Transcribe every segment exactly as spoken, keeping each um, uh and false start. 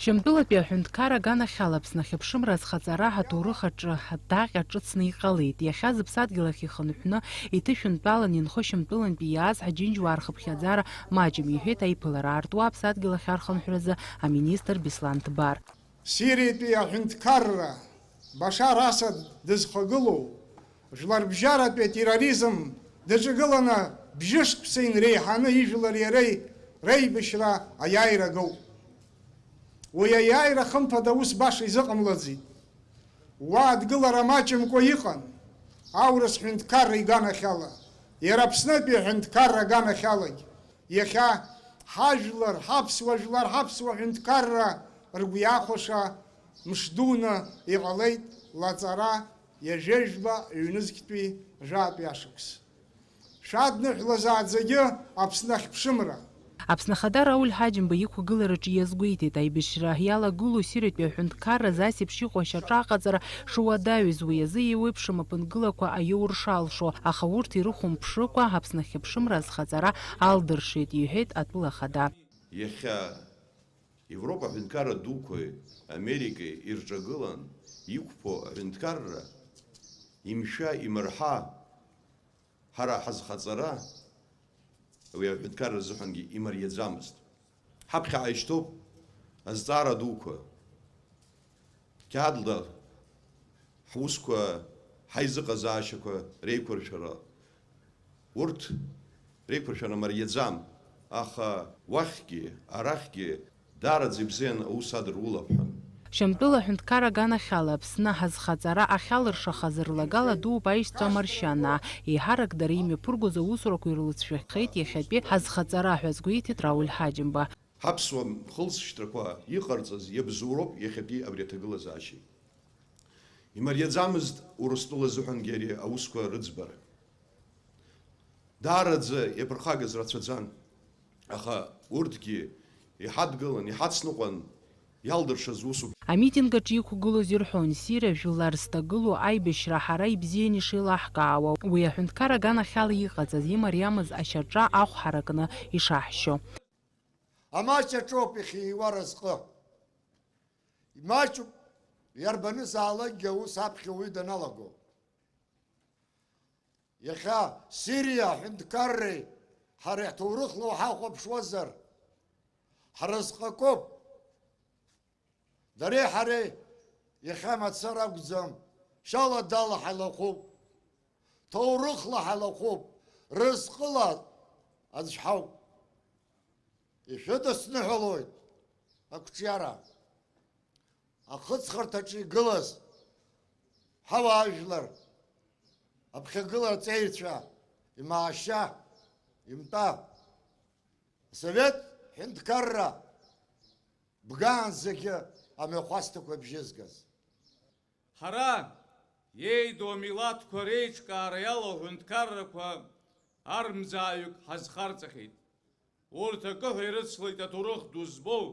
Шьамтәылатәи аҳәынҭқарра аганахьала Аԥсны ахьыԥшымра азхаҵара аҭоурых аҿы адаҟьа ҿыцны иҟалеит. Иахьа зыԥсадгьыл ахь ихынҳәны, иҭышәынтәалан инхо Шьамтәылантәи иааз Ҳаџьынџьуаа рхыԥхьаӡара маҷым, иҳәеит аиԥылара аартуа аԥсадгьыл ахь архынҳәразы аминистр Беслан Ҭбар. Сириатәи аҳәынҭқарра Башар Асад дызхагылоу, жәларбжьаратәи атерроризм даҿагыланы бжьышықәса инреиҳаны ижәлар иареи реибашьра аиааира агоуп. Уи аиааира хымԥада ус баша изыҟамлаӡеит. Уа адгылара маҷымкәа иҟан, аурыс ҳәынҭқарра иганахьала, иара Аԥснытәи аҳәынҭқарра аганахьалагь. Иахьа ҳажәлар, ҳаԥсуа жәлар, ҳаԥсуа ҳәынҭқарра ргәы иахәаша мш дуны иҟалеит лаҵара ҩажәеи жәба ҩнызқьтәи жәаатәи ашықәс. Шәадныҳәлазааӡагьы Аԥсны ахьԥшымра! Аԥсны Ахада Рауль Ҳаџьымба иқәгылараҿы иазгәеиҭеит, аибашьра иалагылоу Сириатәи аҳәынҭқарра зас еиԥш иҟоу ашьаҿа аҟаҵара шуадаҩыз, уи азы еиуеиԥшым аԥынгылақәа аиоур шалшо, аха урҭ ирыхәамԥшыкәа Аԥсны ахьыԥшымра азхаҵара алдыршеит, иҳәеит атәыла ахада. Иахьа Европа аҳәынҭқарра дуқәеи Америкеи ирҿагылан иқәԥо аҳәынҭқарра имшәа, имырҳа, ҳара ҳазхаҵара уи аҳәынҭқарра азыҳәангьы имариаӡамызт. Ҳаԥхьаҟа ишьҭоуп азҵаара дуқәа. Қьаадла ҳусқәа, ҳаизыҟазаашьақәа реиқәыршәара, урҭ реиқәыршәара мариаӡам, аха уахьгьы, арахьгьы даараӡа ибзиан аус адырулап ҳәа. Шьамтәыла аҳәынҭқарра аганахьала Аԥсны ҳазхаҵара ахьалыршаха зырлагала дууп аишьцәа амаршьанаа, еиҳарак дара имҩаԥыргоз аусурақәа ирылҵшәахеит иахьатәи ҳазхаҵара ҳәа азгәеиҭеит Рауль Ҳаџьымба. Ҳаԥсуа хылҵшьҭрақәа иҟарҵаз иабзоуроуп иахьатәи абри аҭагылазаашьеи. Имариаӡамызт Урыстәыла азыҳәангьы ари аусқәа рыӡбара. Даараӡа иаԥырхагаз рацәаӡан, аха урҭгьы иҳадгылан, иҳацныҟәан иалдыршаз усуп. Амитинг аҿы иқәгылоз ирҳәон, Сириа жәлар зҭагылоу аибашьра ҳара ибзиан ишеилаҳкаауа, уи аҳәынҭқар аганахьала иҟаҵаз, имариамыз ашьаҿа ахә ҳаракны ишаҳшьо. Амаҷ аҿоуп ихьиуа разҟы. Имаҷуп, иарбанызаалакгьы аус аԥхьа уаҩы даналаго. Иахьа Сириа аҳәынҭқарреи ҳареи ҳҭоурыхла уҳахәаԥшуазар, ҳразҟы акоуп. Дареи ҳареи иахьа мацара акәӡам, шьала-дала ҳалахәуп, ҭоурыхла ҳалахәуп, разҟыла аӡә ҳауп. Ишәыдысныҳәалоит ақәҿиара. Ахыҵхырҭаҿы игылаз ҳауаажәлар, аԥхьагылара аҵеицәа, имаашьа, имтәа, асовет ҳәынҭқарра бгаанӡагьы амҩахәасҭақәа бжьызгаз. Ҳара, иеидоу амилаҭқәа реиҿкаара иалоу аҳәынҭқаррақәа армӡааҩык ҳазхарҵахьеит. Урҭ акы ҳәа ирыцлеит аҭоурых ду змоу,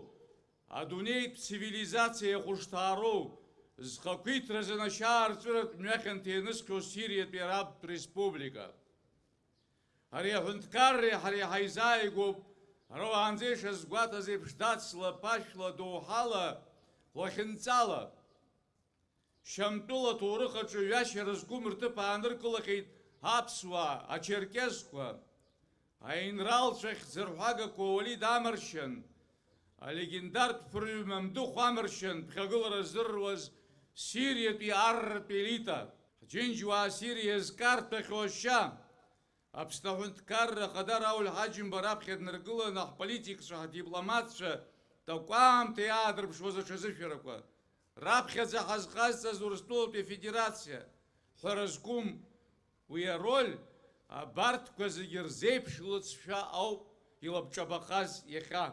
адунеитә цивилизациа иахәышҭаароу, зхақәиҭразын ашьаарҵәыратә мҩахьанҭа ианысхьоу Сириатәи Арабтә Республика. Ари аҳәынҭқарреи ҳареи ҳаизааигәоуп, ара уаанӡа ишазгәаҭаз еиԥш, дацла, ԥашәла, доуҳала, лахьынҵала. Шьамтәыла аҭоурых аҿы ҩашьара зқәым рҭыԥ ааныркылахьеит аԥсуаа, ачерқьесқәа. Аинралцәа хьӡырҳәагақәа Уалид Амаршьан, алегендартә фырҩы Мамдыхә Амаршьан ԥхьагылара ззырруаз Сириатәи арратә елита, ҳџьынџьуаа Сириа зкарҭәахьоу ашьа, Аԥсны аҳәынҭқарра Ахада Рауль Ҳаџьымба раԥхьа днаргыланы ҳполитикцәа, ҳдипломатцәа такәаамҭа иаадырԥшуаз аҽазышәарақәа, раԥхьаӡа ҳазҟазҵаз Урыстәылатәи Афедерациа, ҳәара зқәым уи ароль, абарҭқәа зегьы рзеиԥш лыҵшәа ауп илабҿабахаз иахьа.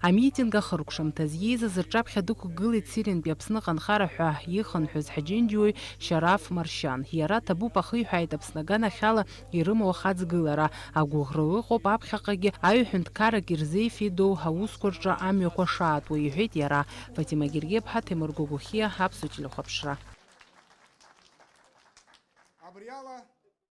Амитинг ахыркәшамҭаз иеизаз рҿаԥхьа дықәгылеит Сириантәи Аԥсныҟа анхара ҳәа ихынҳәыз ҳџьынџьуаҩ Шьараф Маршьан. Иара ҭабуп ахиҳәааит Аԥсны аганахьала ирымоу ахаҵгылара. Агәыӷра ыҟоуп аԥхьаҟагьы аҩ ҳәынҭқаррак ирзеифеидоу аусқәа рҿы амҩақәа шаатуа, иҳәеит иара. Фатима Гергеԥҳа, Ҭемыр Гогохиа, Аԥсуа телехәаԥшра. Абри ала